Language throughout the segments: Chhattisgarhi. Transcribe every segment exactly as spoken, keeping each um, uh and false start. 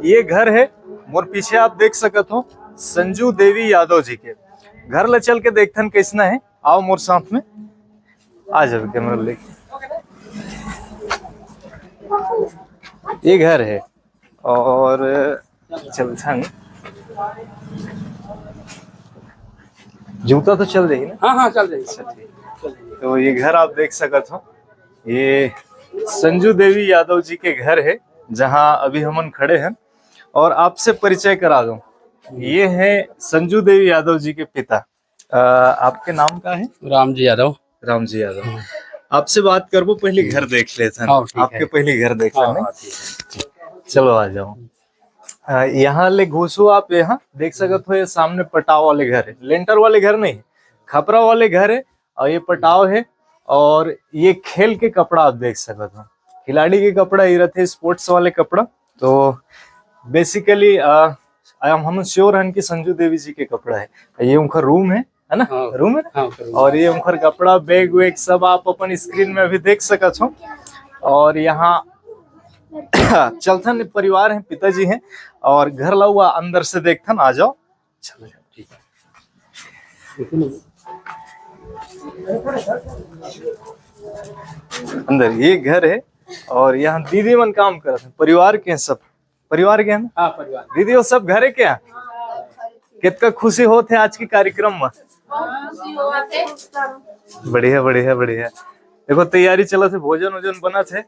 ये घर हे, मोर पीछे आप देख सकत हो, संजू देवी यादव जी के घर ला चल के देखथन कैसना हे। आओ मोर साथ में, आ जाओ कैमरा लेके। ये घर हे और चलथन, जूता तो चल जाही ना? हाँ, हाँ, चल जाही। अच्छा, ठीक। तो ये घर आप देख सकत हो, ये संजू देवी यादव जी के घर हे, जहाँ अभी हमन खड़े हैं। और आपसे परिचय करा दूं, ये है संजू देवी यादव जी के पिता। अ, आपके नाम का है? राम जी यादव। राम जी यादव। हाँ। आपसे बात करबो, पहले घर देख लेथन। हाँ, ठीक है। आपके पहले घर देख लेथन। हाँ, ठीक है। चलो, आ जाओ। अ, यहाँ ले घुसो आप, यहाँ देख सकत हो, ये सामने पटाव वाले घर है, लेंटर वाले घर नहीं, खपरा वाले घर है, और ये पटाव है, और ये खेल के कपड़ा आप देख सकत हो, खिलाड़ी के कपड़ा ही रहते, स्पोर्ट्स वाले कपड़ा। तो बेसिकली हम श्योर हन कि संजू देवी जी के कपड़ा है। ये उनका रूम है, है ना? हाँ। रूम है ना? हाँ, रूम। और ये उनकर कपड़ा, बैग वैग सब आप अपन स्क्रीन में अभी देख सकत हो। और यहाँ चलथन, परिवार है, पिताजी हैं, और घर ला हुआ अंदर से देखथन। आ जाओ, चलो जाओ, ठीक है। अंदर ये घर है और यहाँ दीदी मन काम करत हैं, परिवार के हैं सब। परिवार के हैं ना? हाँ, परिवार। दीदी, वो सब घरे के हैं? कितना खुशी होत है आज के कार्यक्रम में। बढ़िया, बढ़िया, बढ़िया। देखो, तैयारी चलत है, भोजन वोजन बनत है।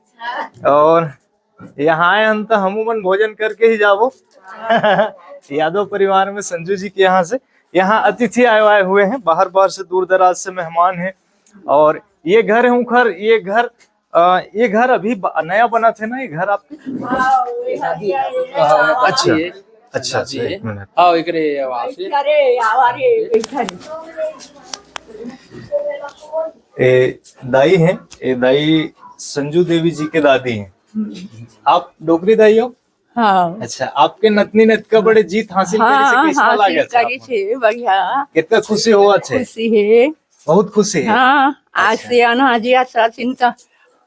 और यहाँ आए हन तो हमू मन भोजन करके ही जाबो। यादव परिवार में संजू जी के यहाँ से, यहाँ अतिथि आए, आए हुए हैं, बाहर बाहर से, दूर दराज से मेहमान हैं। और ये घर है उखर, ये घर, अ, ये घर अभी ब-, नया बना थे ना, ये घर आपके? हाँ, ये शादी है। अच्छा, अच्छा, अच्छा, एक मिनट। हाँ, एकरे आवाज से। अरे, आवा रे, बैठा रे। ए दाई है, ए दाई संजू देवी जी के दादी हैं। आप डोकरी दाई हो? हाँ। अच्छा, आपके नतनी ने इतना बड़े जीत हासिल करी से हाँ, कैसा हासिल लगे? करी से, बढ़िया। कितना खुशी हुआ छे? खुशी है। बहुत खुशी है। हाँ, आज अच्छा। से अनाज या सासिन का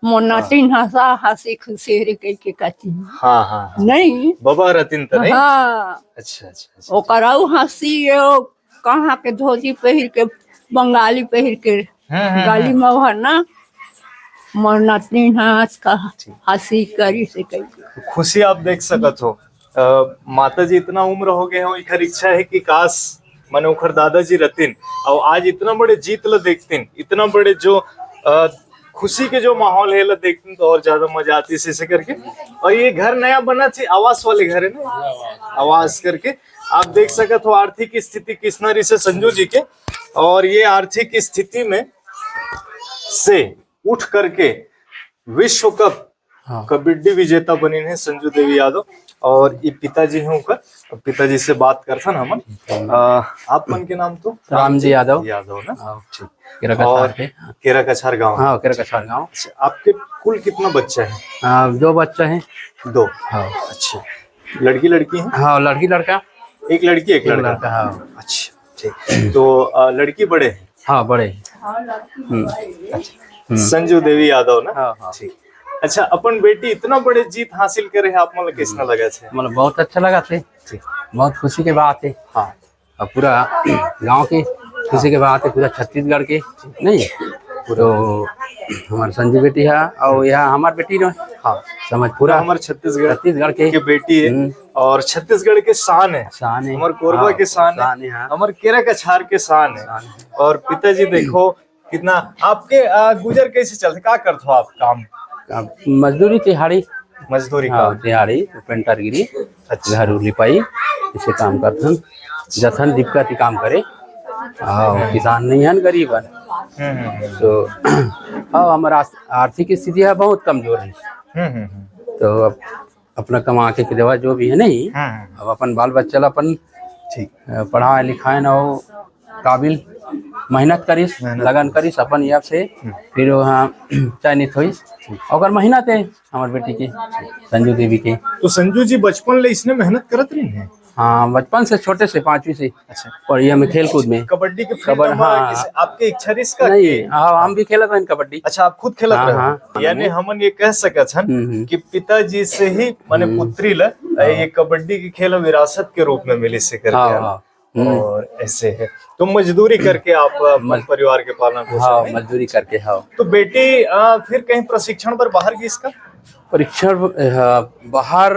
मोर हाँ। नतिन हंसा हंसी खुशी रे कह के कहती। हाँ, हाँ, हाँ। नहीं। बाबा रतिन तो नहीं? हाँ। अच्छा, अच्छा, अच्छा। ओकराऊ हंसी ये, ओ कहाँ के धोती पहिर के, बंगाली पहिर के, हम्म, हम्म, गाली हम्म। मौहर ना, मोर नतनी हंस का ठीक। हंसी करी से कह के। खुशी आप देख सकत हो। अ, माता जी इतना उम्र हो गए हो, इखर इच्छा है कि काश, माने उखर दादाजी रहतिन, और आज इतना बड़े जीत ल देखतिन, इतना बड़े जो, अ, खुशी के जो माहौल है, ल देखतिन, तो और ज्यादा मजा आती से, से करके। और ये घर नया बना थे, आवास वाले घर है ना, आवास करके। आप देख सकत हो आर्थिक स्थिति किस नारी से संजू जी के, और ये आर्थिक स्थिति में से उठ करके विश्व कप हाँ। कबड्डी विजेता बनिन है संजू देवी यादव। और ये पिताजी हैं उनकर, अब पिताजी से बात करथन हमन। अ, आप मन के नाम तो? राम जी यादव। यादव ना? हाँ। ठीक। केरा और कछार के। केरा कछार गांव। हाँ, केरा कछार गांव। अच्छा, आपके कुल कितना बच्चा है? हाँ, दो बच्चा है। दो? हाँ। अच्छा, लड़की लड़की है? हाँ, लड़की लड़का। एक लड़की, एक एक लड़का? लड़का, हाँ। अच्छा, ठीक। तो, अ, लड़की बड़े है? हाँ, बड़े है। हम्म। अच्छा। हम्म। संजू देवी यादव ना? हाँ, हाँ। ठीक। अच्छा, अपन बेटी इतना बड़े जीत हासिल करे है, आप मन ल कैसना लगा छे? मतलब, बहुत अच्छा लगा थे। ठीक। बहुत खुशी के बात है। हाँ। और पूरा गांव के खुशी के बात है, पूरा छत्तीसगढ़ के, नहीं? तो हमारे संजू बेटी है, और यहाँ हमारे बेटी जो है, हाँ। समझ पूरा पूरा हमारे छत्तीसगढ़ छत्तीसगढ़ के। के बेटी है। हम्म। और छत्तीसगढ़ के शान है। शान है। हमारे कोरबा हाँ, के शान है। शान है, हाँ। हमारे केरा कछार के शान है। शान है। और पिताजी देखो कितना आपके, आ, गुजर कैसे चलते, का करत हो आप काम? अब मजदूरी, दिहाड़ी। मजदूरी हाँ, काम। दिहाड़ी, पेंटरगिरी, अच्छा। घर उर लिपाई, इसे काम करथन। जथन दीपका ती काम करे। हाँ, किसान नहीं है, गरीब है। हम्म, हम्म, हम्म। तो हाँ, हमारा आर्थ-, आर्थिक स्थिति है बहुत कमजोर है। हम्म, हम्म, हम्म। तो अब अपना कमा के देवा जो भी है नहीं, हम्म, हम्म। अब अपन बाल बच्चा ला अपन ठीक। अ, पढ़ाए लिखाए न हो, काबिल मेहनत करिस, मेहनत लगन करिस। करिस अपन ये से, हम्म। फिर वहाँ चयनित होइस। ठीक। ओकर मेहनत है हमार बेटी के, संजू देवी के। तो संजू जी बचपन ले इसने मेहनत करत रही है? हाँ, बचपन से, छोटे से, पांचवी से ही। अच्छा। पढ़िया में, खेल कूद में। कबड्डी के field कबड्डी, में हाँ। किस-, आपके इच्छा रहिस का नहीं, कि हाँ, हम भी खेलत रहन कबड्डी। अच्छा, आप खुद खेलत हाँ, रहे? हाँ। यानी हमन ये कह सकत हन हम्म, हम्म। कि पिताजी से ही, माने हम्म। पुत्री ला, हाँ। ये कबड्डी के खेल विरासत के रूप में मिलिस हे करके, हाँ, है ना? हाँ। हम्म। और ऐसे है, तो मजदूरी करके आप अपन मज-, परिवार के पालन पोषण हाँ, में? मजदूरी करके, हाँ। तो बेटी, आ, फिर कहीं प्रशिक्षण पर बाहर गिस का? परीक्षण, अ, बाहर,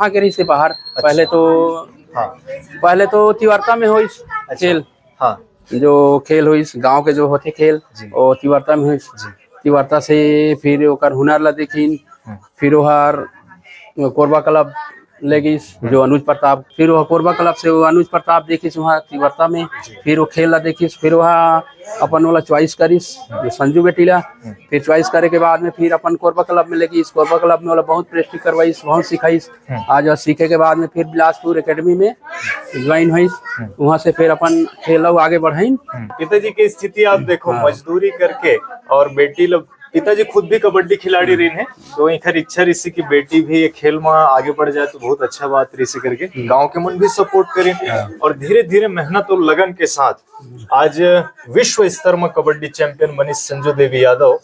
हाँ, गे रहिस हे बाहर। अच्छा। पहले तो, हाँ। पहले तो तिवारता में होइस अच्छा। खेल। हाँ। जो खेल होइस, गांव के जो होथे खेल, जी। वो तिवारता में होइस। जी। तिवारता से फिर ओकर हुनर ला देखिन, हम्म। फिर ओहर कोरबा क्लब ले गिस, हम्म। जो अनुज प्रताप, फिर वो कोरबा क्लब से वो अनुज प्रताप देखिस वहाँ तिवारता में, जी। फिर वो खेल ला देखिस, फिर वहाँ अपन वाला choice करिस, हम्म। जो संजू बेटी ला, हम्म। फिर choice करे के बाद में फिर अपन कोरबा क्लब में ले गिस, कोरबा क्लब में वाला बहुत practice करवाइस, बहुत सिखाइस। हम्म। आज वो सीखे के बाद में फिर बिलासपुर एकेडमी में join होइस, हम्म। वहाँ से फिर अपन खेल ला आगे बढ़ाइन। हम्म। पिताजी की स्थिति आप देखो, हाँ। मजदूरी करके और बेटी लोग, पिताजी खुद भी कबड्डी खिलाड़ी रहिन हे, तो एकर इच्छा रहिस कि बेटी भी ये खेल में आगे बढ़ जाए तो बहुत अच्छा बात रहिस करके हम्म। गांव के मन भी support करिन हाँ। और धीरे-धीरे मेहनत और लगन के साथ आज विश्व स्तर में कबड्डी champion बनिस संजू देवी यादव,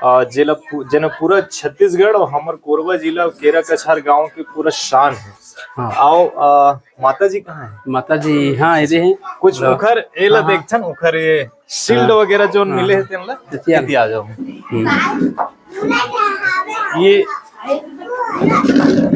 अ, जेला पू-, जेन पूरा छत्तीसगढ़ और हमर कोरबा जिला केरा कछार गांव के पूरा शान है। हाँ। आओ, अ, माता जी कहाँ है? माता जी, हाँ, एदे हैं। कुछ हाँ। उखर, एला हाँ, हाँ। देखथन, उखर ये shield हाँ। वगैरह जोन हाँ, मिले हाँ। हैं, तेन ला एती आ। एती आ जाओ। हम्म। ये,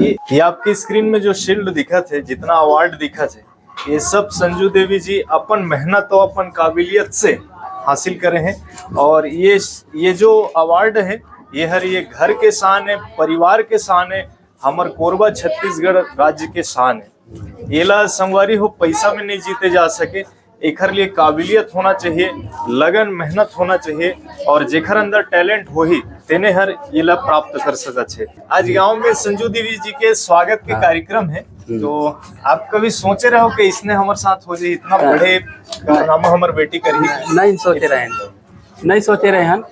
ये, ये आपकी screen में जो shield दिखत हे, जितना award दिखत हे, ये सब संजू देवी जी अपन मेहनत और अपन काबिलियत से हासिल करे हैं। और ये, ये जो award है, ये हर ये घर के शान है, परिवार के शान है, हमर कोरबा छत्तीसगढ़ राज्य के शान है। एला संगवारी हो, पैसा में नहीं जीते जा सके, एखर लिए काबिलियत होना चाहिए, लगन मेहनत होना चाहिए, और जेखर अंदर talent होही, तेने हर एला प्राप्त कर सकत हे। आज गांव में संजू देवी जी के स्वागत के हाँ। कार्यक्रम है, हम्म। तो आप कभी सोचे रहो कि इसने हमर साथ हो जाए, इतना हाँ। बड़े कारनामा हमर बेटी करही? नहीं सोचे रहे हैं, नहीं सोचे रहे हैं।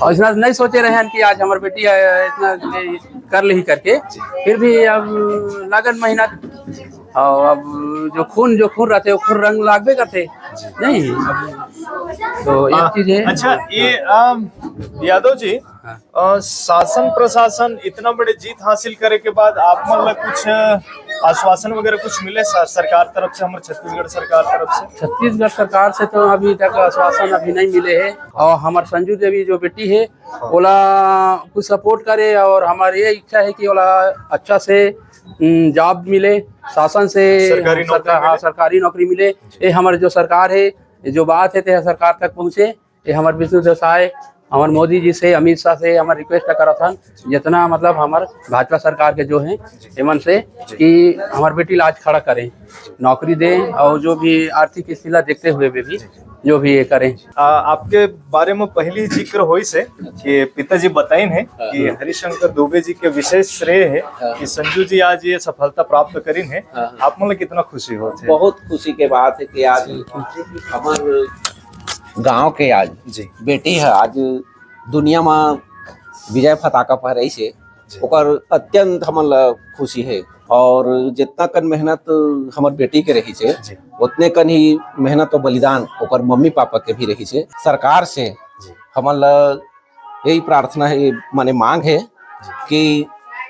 और इतना नहीं सोचे रहे हैं कि आज हमर बेटी, अ, इतना ले कर लेही करके, फिर भी अब लगन मेहनत और अब जो खून, जो खून रहते, वो खून रंग लागबे करते, नहीं? अब तो एक आ, चीज है। अच्छा, ये, अम, यादव जी, हाँ। अ, शासन प्रशासन इतना बड़े जीत हासिल करे के बाद आप मन ला कुछ, अ, आश्वासन वगैरह कुछ मिले स-, सरकार तरफ से, हमर छत्तीसगढ़ सरकार तरफ से? छत्तीसगढ़ सरकार से तो अभी तक आश्वासन अभी नहीं मिले है, और हमर संजू देवी जो बेटी है, हाँ। ओला कुछ support करे, और हमारी ये इच्छा है कि ओला अच्छा से, उम, job मिले, शासन से सरकारी नौकरी सरकार, हाँ, मिले। सरकारी नौकरी मिले। ये हमारे जो सरकार है, ये जो बात है, ते सरकार तक पहुँचे। ये हमर विष्णु देव साय, हमर मोदी जी से, अमित शाह से हमर request करत हन, जितना मतलब हमर भाजपा सरकार के जो है, एमन से कि हमर बेटी ला आज खड़ा करें, नौकरी दें, और जो भी आर्थिक स्थिति ला देखते हुए भी, भी जो भी ये करें। आ, आपके बारे में पहली जिक्र होइस हे कि पिताजी बताइन हे हाँ। कि हरिशंकर दुबे जी के विशेष श्रेय है हाँ। कि संजू जी आज ये सफलता प्राप्त करिन हे। हाँ। आप मन ला कितना खुशी होत हे? बहुत खुशी के बात है कि आज हमर गांव के आज जी। बेटी है, आज दुनिया में विजय पताका फहराइस हे, जी। ओकर अत्यंत हमन ला खुशी है। और जितना कन मेहनत हमर बेटी के रहिस हे, जी। उतने कन ही मेहनत और बलिदान ओकर मम्मी पापा के भी रहिस हे। सरकार से जी। हमन ला यही प्रार्थना है, माने मांग है कि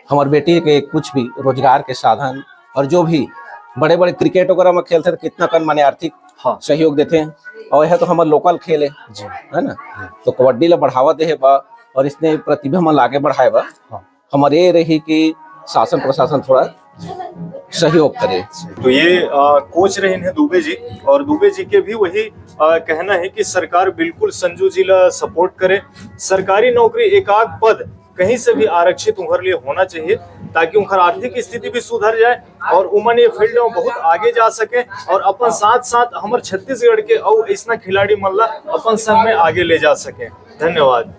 हमर बेटी के कुछ भी रोजगार के साधन और जो भी बड़े-बड़े cricket वगैरह में खेलथे तो कितना कन माने आर्थिक हाँ। सहयोग देथे, और यह तो हमर local खेल है, जी। है ना? हम्म। तो कबड्डी ला बढ़ावा देहे बा और इसने प्रतिभा मन ला आगे बढ़ाए बा। हाँ। हमर ये रही कि शासन प्रशासन थोड़ा सहयोग करे। तो ये, अ, coach रहिन हे दुबे जी, और दुबे जी के भी वही, अ, कहना है कि सरकार बिल्कुल संजू जी ला support करे। सरकारी नौकरी एक आध पद कहीं से भी आरक्षित उनकर लिए होना चाहिए, ताकि उनकर आर्थिक स्थिति भी सुधर जाए और उमन ये field में बहुत आगे जा सके और अपन साथ साथ हमर छत्तीसगढ़ के अउ ऐसना खिलाड़ी मन ला अपन संग में आगे ले जा सके। धन्यवाद।